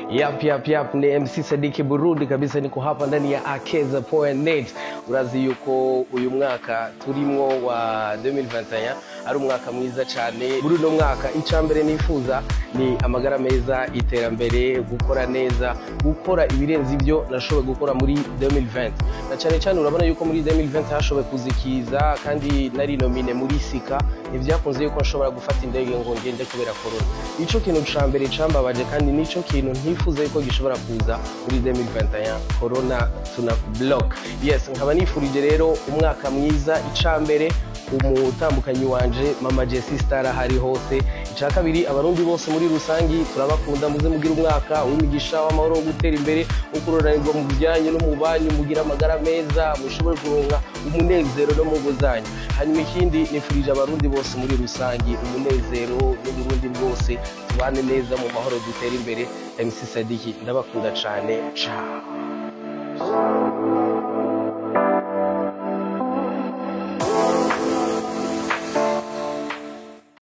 Yap, yap, yap, ni MC Sadiki Burundi kabisa, niko hapa ndani ya Akeza.net. Urazi yuko uyu mwaka turimwo wa 2021 ari umwaka mwiza cyane. Muri uno mwaka icambere nifuza ni amagara meza, iterambere, gukora neza, gukora ibirenze ibyo nashoboye gukora muri 2020. Na cyane cyane urabona yuko muri 2020 hashoboye kuzikiza kandi nari nominé muri Sika, ntibyakunze yuko nshobora gufata indege ngo ngende kubera corona. Ico kintu ca mbere cambabaje kandi nico kintu ntifuza yuko gishobora kuza muri 2021, corona tuna block. Yes, nkaba nifurije rero umwaka mwiza. Ica mbere umutambukanyi wanje Mama Jessie Star ahari hose. Ica kabiri Abarundi bose muri rusangi, turabakunda. Muze mugire umwaka w'imigisha, w'amahoro, wo gutera imbere, wo kuroranirwa mu byanyu no mu banyu, mugira amagara meza, mushobore kuronka umunezero no mu ngo zanyu. Hanyuma ikindi, nifurije Abarundi bose muri rusangi umunezero n'Uburundi bwose, tubane neza mu mahoro, dutere imbere. MC Sadiki, ndabakunda cane. Ciao.